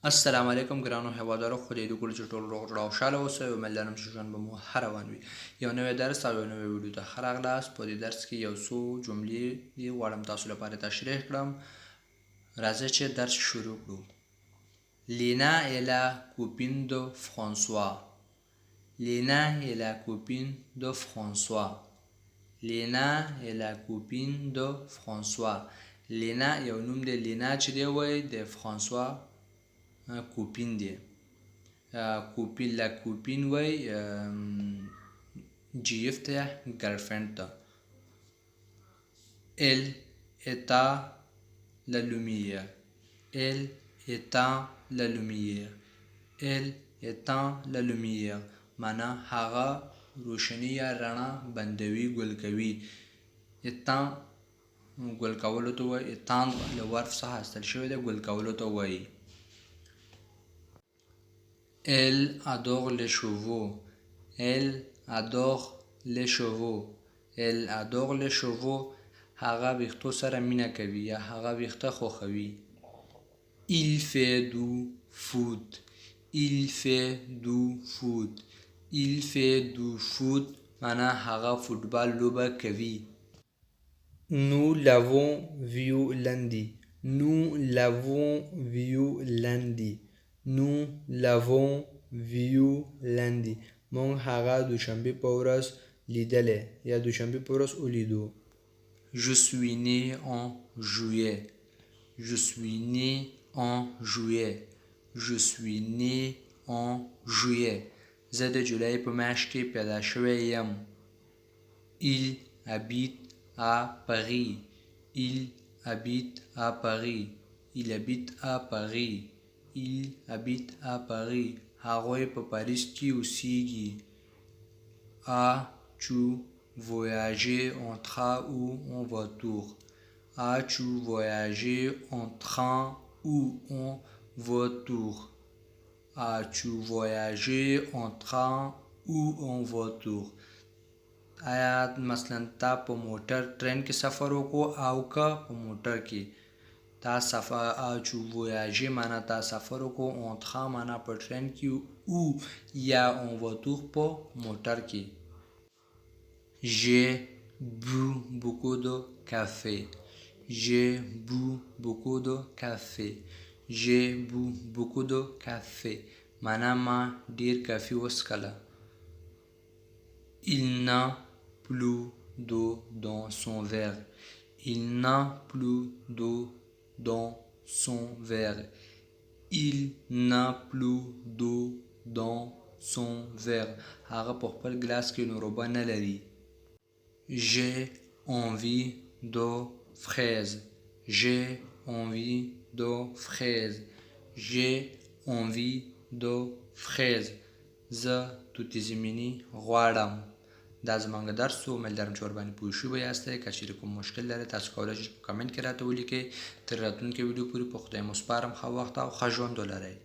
السلام علیکم ګرانو هیوادوالو، خدای دې وکړي چې ټول روغ جوړ او خوشحاله اوسئ. امید لرم چې ژوند به مو ښه روان وي. یو نوی درس او یو نوی ویډیو ته ښه راغلاست. په دې درس کې یو څو جملې دي، غواړم تاسو لپاره تشریح کړم. راځئ چې درس شروع کړو. لینا est la copine de François. Lena est la copine de François. Lena est la copine de François. لینا یو نوم دی، لینا چې دی وایي د فرانسوا copine دی. copine، la copine وایي GF ته یا girlfriend ته. Elle éteint la lumière. Elle éteint la lumière. Elle éteint la lumière. معنا هغه روشني یا رڼا بندوي، ګل کوي. Éteint ګل کولو ته وایي. Éteindre له verbe څخه اخیستل شوی دی، ګل کولو ته وایي. Elle adore les chevaux. Elle adore les chevaux. Elle adore les chevaux. هغه ویښتو سره مینه کوي یا هغه ویښته خوښوي. Il fait du foot. Il fait du foot. Il fait du foot. معنا هغه فوټبال لوبه کوي. Nous l'avons vu lundi. Nous l'avons vu lundi. Nous l'avons vu lundi. مونږ هغه دوشنبې په ورځ لیدلی یا دوشنبې په ورځ ولیدو. Je suis né en juillet. Je suis né en juillet. Je suis né en juillet. زه د جولای په میاشت کې پیدا شوی یم. Il habite à Paris. Il habite à Paris. Il habite à Paris. Il habite à Paris. هغوی په پاریس کې اوسیږي. As-tu voyagé en train ou en voiture? As-tu voyagé en train ou en voiture? As-tu voyagé en train ou en voiture? آیا مثلا تا په موټر train کې سفر وکړو او که په موټر کې تا سفر؟ As-tu voyagé معنا تا سفر وکړو، en train معنا په train کې، ou یا en voiture په موټر کې. J'ai bu beaucoup de café. J'ai bu beaucoup de café. J'ai bu beaucoup de café. معنا ما ډیر کافي وڅښله. Il n'a plus d'eau dans son verre. Il n'a plus d'eau dans son verre. Il n'a plus d'eau dans son verre. هغه په خپل ګلاس کې نور اوبه نه لري. J'ai envie de fraises. J'ai envie de fraises. J'ai envie de fraises. زه توت زمینی غواړم. دا زمونږ درس و. امید لرم چې ورباندې پوه شوي به یاستئ. که چیرې کوم مشکل لرئ، تاسو کولی شئ په comment کې راته ولیکئ. تر راتلونکې ویډیو پورې په خدای مو سپارم. ښه وخت او ښه ژوند ولرئ.